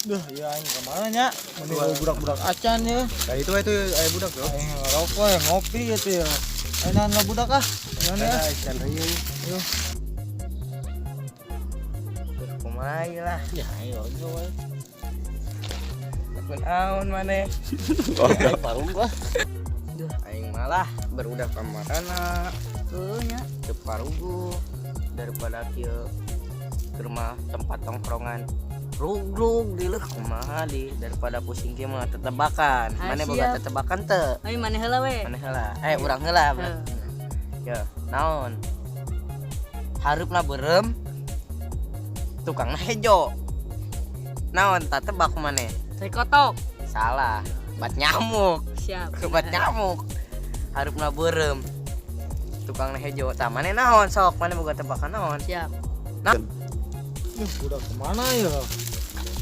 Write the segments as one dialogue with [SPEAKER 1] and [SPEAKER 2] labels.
[SPEAKER 1] Duh, ya aing kemana nya? Mending budak-budak acan ya.
[SPEAKER 2] Nah, itu aya budak tuh.
[SPEAKER 1] Aing ngerokok ya ngopi gitu ya. Aing nahan lah budak ah. Gimana ya?
[SPEAKER 2] Ayo.
[SPEAKER 3] Kumaha ieu lah.
[SPEAKER 1] Ya ayo ayo we.
[SPEAKER 3] Kunaon maneh?
[SPEAKER 1] Parung gua.
[SPEAKER 3] Duh, aing malah berudah kamarana. Heuh nya, teu parugu daripada kieu ke rumah tempat tongkrongan. Rugrug di leuh kumaha di daripada pusing kieu mah tetebakan.
[SPEAKER 4] Ah,
[SPEAKER 3] Maneh boga
[SPEAKER 4] siap.
[SPEAKER 3] tetebakan teu?
[SPEAKER 4] Ayo maneh heula we.
[SPEAKER 3] Maneh heula. Eh, urang heula berarti. Ya, naon? Hareupna beureum, tukangna hejo. Naon tah tebak maneh?
[SPEAKER 4] Tai kotok.
[SPEAKER 3] Salah. Bat nyamuk.
[SPEAKER 4] Siap.
[SPEAKER 3] Bat nyamuk. Hareupna beureum, tukangna hejo. Tah maneh naon sok? Maneh boga tebakan naon?
[SPEAKER 4] Siap.
[SPEAKER 1] Duh, budak kemana ya?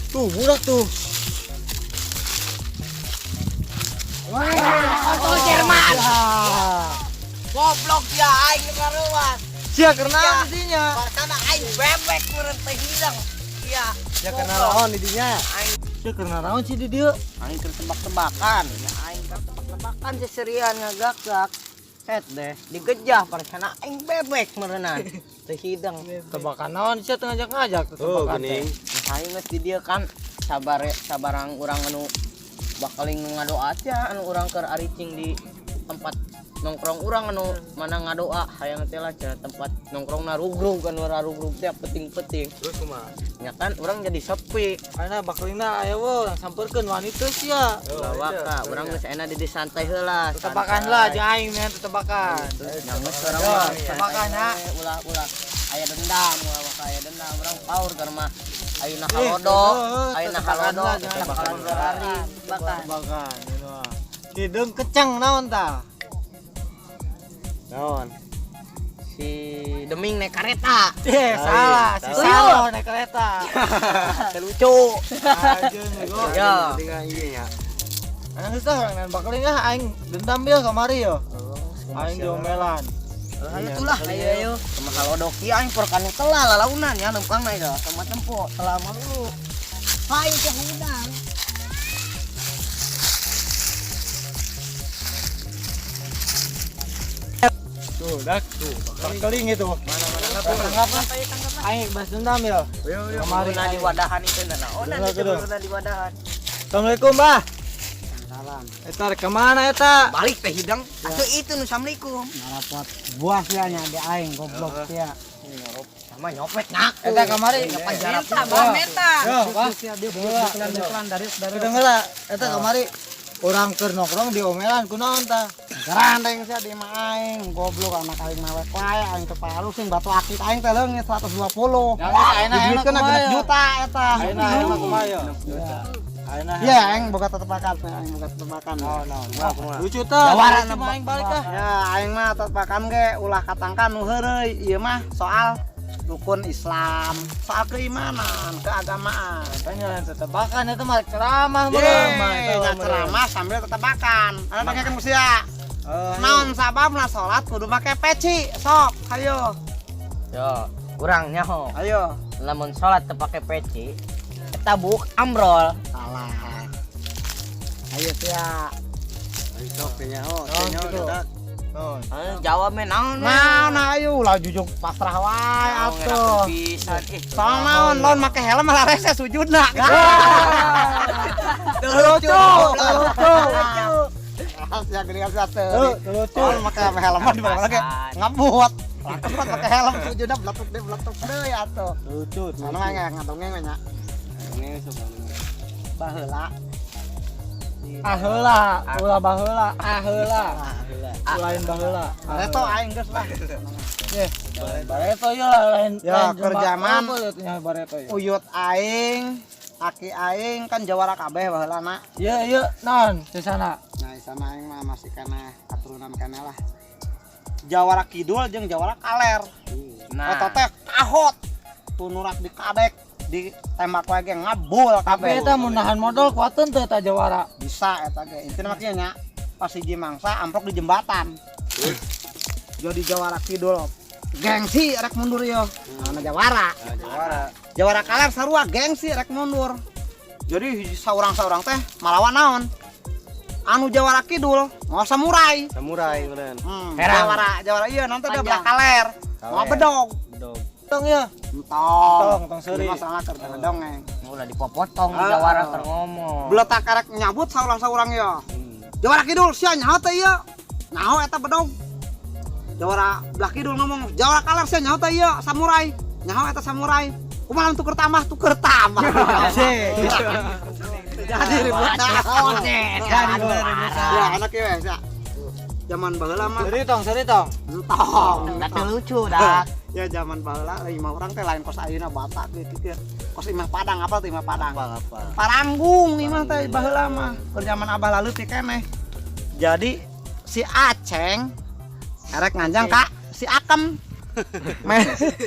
[SPEAKER 1] Tuh, budak tuh.
[SPEAKER 3] Kontol Jerman. Goblok ya aing nu karuas.
[SPEAKER 1] Sia karena di dinya.
[SPEAKER 3] Karena aing bebek meureun teh hidang. Iya.
[SPEAKER 2] Ya kenal naon di dinya.
[SPEAKER 3] Aing
[SPEAKER 1] Sia karena naon sih di dieu?
[SPEAKER 3] aing keur tebak-tebakan. Ya aing keur tebak-tebakan seserian ngagak-gak. Set deh, digejah parsana aing bebek meureunnan. Teu hidang.
[SPEAKER 1] Tebakan naon sia teu ngajak-ngajak
[SPEAKER 2] Oh,
[SPEAKER 1] tebakan teh.
[SPEAKER 2] geuning.
[SPEAKER 3] Aing geus di dieu kan sabar sabarang urang anu bakaling nu ngadoa teh anu urang keur aricing di tempat nongkrong urang anu mana ngadoa hayang teh lah cenah tempat nongkrongna rugrug anu rugrug teh penting-penting.
[SPEAKER 2] Terus kumaha?
[SPEAKER 3] Ya kan urang jadi sepi.
[SPEAKER 1] Ayeuna bakalingna aya we sampeurkeun wani teu sia.
[SPEAKER 3] Ulah waka, urang geus enak di santai heula.
[SPEAKER 1] Tebakan lah jeung aing nih tebakan.
[SPEAKER 3] Yang geus urang
[SPEAKER 1] Yo,
[SPEAKER 3] mah
[SPEAKER 1] tebakan, ya.
[SPEAKER 3] Ulah ulah aya dendam, ulah waka aya dendam urang power keur mah ayeuna
[SPEAKER 1] Eh,
[SPEAKER 3] halodo,
[SPEAKER 1] eh,
[SPEAKER 3] ayeuna
[SPEAKER 1] tebakan
[SPEAKER 3] halodo,
[SPEAKER 1] lah, jangan
[SPEAKER 3] tebakan
[SPEAKER 1] tebakan.
[SPEAKER 3] Ferrari.
[SPEAKER 4] Tebakan.
[SPEAKER 1] Tebakan ieu mah. Hideung keceng naon tah?
[SPEAKER 2] Naon?
[SPEAKER 3] Si Deming naik kereta.
[SPEAKER 1] Eh, salah, si
[SPEAKER 2] Salah.
[SPEAKER 1] Salo naik kereta.
[SPEAKER 3] Lucu.
[SPEAKER 1] Ajeun bego.
[SPEAKER 3] Ya.
[SPEAKER 2] Tinggal ieu nya.
[SPEAKER 1] Aing geus tah urang naon bakeling ah aing dendam ya kamari yo. Aing diomelan.
[SPEAKER 3] Ayo tuh lah, ayo ayo. Sama halodo kieu aing perkanu telah lalaunan ya lempangna ya sama tempo telah malu. Aing teh hudang.
[SPEAKER 1] Tuh, dak tuh. Bakeling itu.
[SPEAKER 3] Mana-mana
[SPEAKER 1] Tanggap ah. Aing bahas dendam ya.
[SPEAKER 2] Yo yo.
[SPEAKER 1] Kamari
[SPEAKER 3] Nah di wadahan itu nah oh
[SPEAKER 1] Bener,
[SPEAKER 3] nanti
[SPEAKER 1] bener.
[SPEAKER 3] nah di wadahan.
[SPEAKER 1] Assalamualaikum, Bah.
[SPEAKER 5] Salam.
[SPEAKER 1] Eta rek kemana eta?
[SPEAKER 3] Balik teh hidang. Atuh itu nu assalamualaikum.
[SPEAKER 5] Ngarapot buah sia nya di aing goblok sia.
[SPEAKER 3] Sama nyopet ngaku.
[SPEAKER 1] Eta kamari
[SPEAKER 3] Ke penjara.
[SPEAKER 4] Meta, bah meta.
[SPEAKER 1] Yo, Bah.
[SPEAKER 5] Sia dia iklan dari dari.
[SPEAKER 1] Udah heula, eta kamari urang keur nongkrong diomelan kunaon tah?
[SPEAKER 5] Gerandeng sia di imah aing goblok anak aing mawek wae aing teu palu sing batu akik aing teh leungit 120.
[SPEAKER 1] Yang geus ayeuna ayeuna
[SPEAKER 5] Dibelikeun
[SPEAKER 1] kumaha
[SPEAKER 5] 6
[SPEAKER 1] ya?
[SPEAKER 5] juta eta.
[SPEAKER 1] Ayeuna ayeuna kumaha ya? Ayeuna.
[SPEAKER 5] Iya aing boga tetepakan, aing boga tetepakan.
[SPEAKER 1] Naon naon.
[SPEAKER 2] Kumaha?
[SPEAKER 1] Lucu tah.
[SPEAKER 5] Jawara
[SPEAKER 1] Lucu mah aing balik ah.
[SPEAKER 5] Ya aing mah tetepakan ge ulah katangkan nu heureuy ieu mah soal rukun Islam, soal keimanan, keagamaan.
[SPEAKER 1] Tanya lain tetebakan eta mah ceramah mah.
[SPEAKER 5] Yeay, nya ceramah sambil tetebakan. Anu tanyakeun ku sia. Naon sababna salat kudu make peci? Sok, ayo.
[SPEAKER 3] Yo, urang nyaho.
[SPEAKER 5] Ayo.
[SPEAKER 3] Lamun salat teu pake peci, eta buk ambrol.
[SPEAKER 5] Salah. Ayo sia.
[SPEAKER 2] Ayo sok teh nyaho, teh
[SPEAKER 1] Naon
[SPEAKER 2] nyaho
[SPEAKER 1] gitu?
[SPEAKER 2] dak.
[SPEAKER 1] Naon?
[SPEAKER 3] Jawab me naon we.
[SPEAKER 5] Naon ayo ulah jujuk pasrah wae
[SPEAKER 3] Naon,
[SPEAKER 5] atuh.
[SPEAKER 3] ngerakeun pisan ih.
[SPEAKER 5] Soal naon lamun make helm malah rese sujudna.
[SPEAKER 3] Lucu.
[SPEAKER 5] Lucu. Sia geuning sia teu.
[SPEAKER 1] Lucu.
[SPEAKER 5] Soal make helm mah di mana ge ngebut. Langsung make helm sujudna beletuk deui atuh.
[SPEAKER 1] Lucu.
[SPEAKER 5] Soalna mah ngadongeng we nya.
[SPEAKER 2] Ini sok.
[SPEAKER 5] Baheula.
[SPEAKER 1] Ah heula, ulah baheula, ah heula. Lain baheula.
[SPEAKER 5] Bareto aing geus lah.
[SPEAKER 1] Eh, bareto ya lah lain.
[SPEAKER 5] Ya,
[SPEAKER 1] lain
[SPEAKER 5] keur zaman.
[SPEAKER 1] Apa liat nya bareto ya?
[SPEAKER 5] Uyut aing, aki aing kan jawara kabeh baheulana.
[SPEAKER 1] Iya, iya, naon sesana?
[SPEAKER 5] Nah, sama aing mah masih kana katurunan kana lah. Jawara Kidul jeung Jawara Kaler.
[SPEAKER 3] Nah,
[SPEAKER 5] Eta teh kahot. Tunurak di kadek, ditembak lagi ngabul
[SPEAKER 1] Tapi
[SPEAKER 5] kabeh.
[SPEAKER 1] eta mun nahan modal kuateun teh eta jawara.
[SPEAKER 5] Bisa eta ge. Intina mah kieu nya. Pas hiji mangsa amprok di jembatan. Jadi Jawara Kidul gengsi rek mundur yo. Nah, jawara.
[SPEAKER 2] Nah, jawara.
[SPEAKER 5] Jawara Kaler sarua gengsi rek mundur. Jadi hiji saurang-saurang teh malawan naon? Anu jawara kidul mau samurai.
[SPEAKER 2] Samurai meureun.
[SPEAKER 3] Herang.
[SPEAKER 5] Jawara jawara iya nanti ada
[SPEAKER 4] Panjang.
[SPEAKER 5] belah kaler. Mau bedog.
[SPEAKER 2] Bedog.
[SPEAKER 1] Tong ya.
[SPEAKER 5] Entong.
[SPEAKER 1] Entong, entong seuri.
[SPEAKER 5] Ini masalah keur dongeng.
[SPEAKER 3] Ulah dipopotong di jawara keur ngomong.
[SPEAKER 5] Beletak karek nyabut saurang-saurang ya. Jawara kidul sia nyaho teh ieu. Nyaho eta bedog. Jawara belah kidul ngomong, jawara kaler sia nyaho teh ieu samurai. Nyaho eta samurai. Kumaha lamun tuker tambah, tuker tambah. Jadi ribut naon.
[SPEAKER 3] Jadi
[SPEAKER 5] Ya anak ieu we sia. Zaman baheula mah
[SPEAKER 1] Seuri tong, seuri tong.
[SPEAKER 5] entong.
[SPEAKER 3] Tapi lucu dah.
[SPEAKER 5] Ya zaman baheula lima orang teh lain kos ayeuna batak gitu kieu. Kos imah Padang apa tuh imah Padang?
[SPEAKER 2] Apa?
[SPEAKER 5] Paranggung imah teh baheula mah. Keur zaman abah leutik keneh. Jadi si Aceng erek nganjang ka si Akem.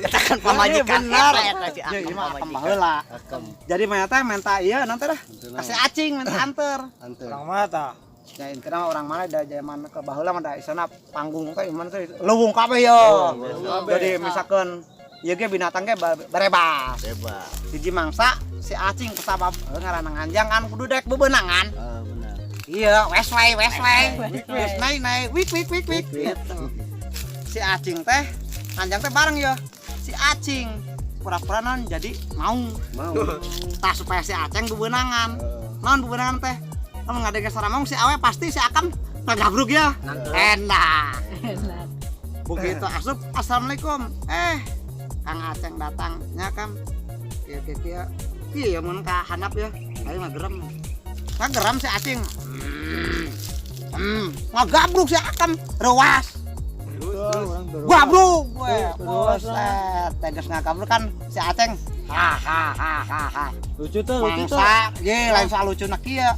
[SPEAKER 3] Katakan pamajikan
[SPEAKER 5] bener.
[SPEAKER 3] eta si
[SPEAKER 5] Ya
[SPEAKER 3] Akem
[SPEAKER 5] imah Akem
[SPEAKER 3] pamajikan.
[SPEAKER 5] baheula.
[SPEAKER 2] Akem.
[SPEAKER 5] Jadi mah teh menta ieu nanti dah ka si Acing minta anter.
[SPEAKER 2] Anter.
[SPEAKER 1] Orang mata.
[SPEAKER 5] Ya intina mah orang mana da zaman ke baheula mah da isana panggung teh iman teh leuweung kabeh yo. Jadi misalkan ieu ge binatang ge barebas.
[SPEAKER 2] Bebas.
[SPEAKER 5] Hiji mangsa si Acing kusabab ngaranna nganjang kan kudu dek bebenangan.
[SPEAKER 2] Ah, benar.
[SPEAKER 5] Iya, wes wae, wes wae. Wes naik naik, wik wik wik wik gitu. Si Acing teh nganjang teh bareng ya. Si Acing pura-pura non jadi maung.
[SPEAKER 2] Mau.
[SPEAKER 5] Tah supaya si Aceng bebenangan. Non bebenangan teh. Lamun ngadenge suara maung si awe pasti si Akam ngagabruk ya. Enak. Begitu asup assalamualaikum. Kang Aceng datang nya Kang. Kieu kieu kieu. Kieu ya mun ka handap ya. Ayo ngagerem. Ngagerem si Acing. Ngagabruk si Akam reuas. Gabruk gue. Buset, tegas ngagabruk kan si Aceng. Ha ha ha ha ha.
[SPEAKER 1] Lucu tuh, lucu tuh.
[SPEAKER 5] Mangsa, ye lain soal lucu na kieu.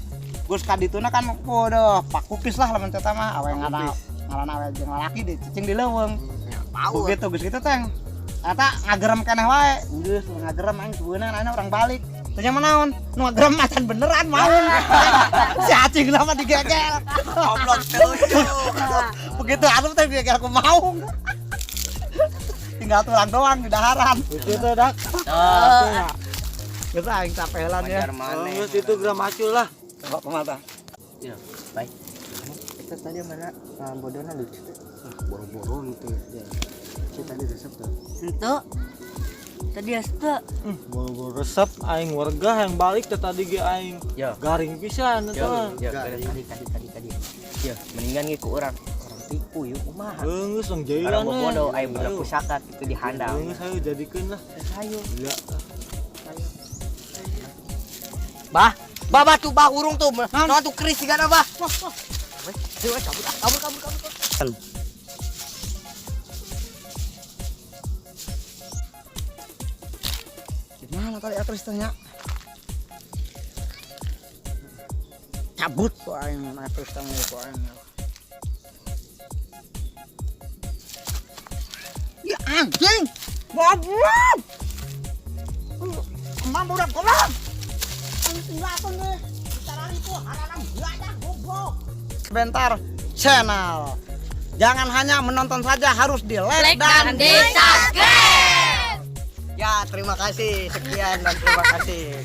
[SPEAKER 5] Geus ka dituna kan waduh, pakupis lah lamun teh mah awe ngana ngaran awe jeung lalaki di cicing di leuweung. Begitu geus kitu teh. Eta ngagerem keneh wae. Geus ngagerem aing sebenarnya ayeuna urang balik. Teu nya naon? Nu ngagerem macan beneran maun. Si Acing mah digegel.
[SPEAKER 3] Goblok teu lucu.
[SPEAKER 5] Begitu asup teh digegel ku maung. Tinggal tulang doang di daharan.
[SPEAKER 1] Lucu tuh, Dak.
[SPEAKER 5] Geus aing capelan ya.
[SPEAKER 3] Wajar maneh.
[SPEAKER 1] Geus itu geura macul lah.
[SPEAKER 5] Coba kumaha tah?
[SPEAKER 3] Ya, baik. Kita tadi mana bodona lucu tuh.
[SPEAKER 2] Boro-boro itu ya. Kita tadi resep tuh.
[SPEAKER 4] Henteu. Tadi henteu.
[SPEAKER 1] Boro-boro resep aing warga yang balik teh tadi ge aing.
[SPEAKER 3] Ya.
[SPEAKER 1] Garing pisan
[SPEAKER 3] Ya,
[SPEAKER 1] eta.
[SPEAKER 3] ya, tadi tadi tadi tadi. Ya, mendingan ge ku urang. Urang tipu yuk kumaha.
[SPEAKER 1] Geus tong jailan.
[SPEAKER 3] Orang bobodo aing budak pusaka kitu di handap.
[SPEAKER 1] Geus ayo jadikeun lah.
[SPEAKER 3] Ayo.
[SPEAKER 1] Iya.
[SPEAKER 3] Bah, bah bah tuh bah urung tuh. Nah tuh keris sigana bah. Wah, wah. Weh, ayo cabut ah, kabur kabur kabur.
[SPEAKER 5] Gimana tadi aktris tanya? Cabut kok aing aktris tanya kok aing. Ya anjing. Goblok. Emang budak goblok. Anjing deh. Bicara itu anak gajah goblok. Bentar channel. Jangan hanya menonton saja, harus di like dan
[SPEAKER 4] di subscribe.
[SPEAKER 3] Ya, terima kasih. Sekian dan terima kasih.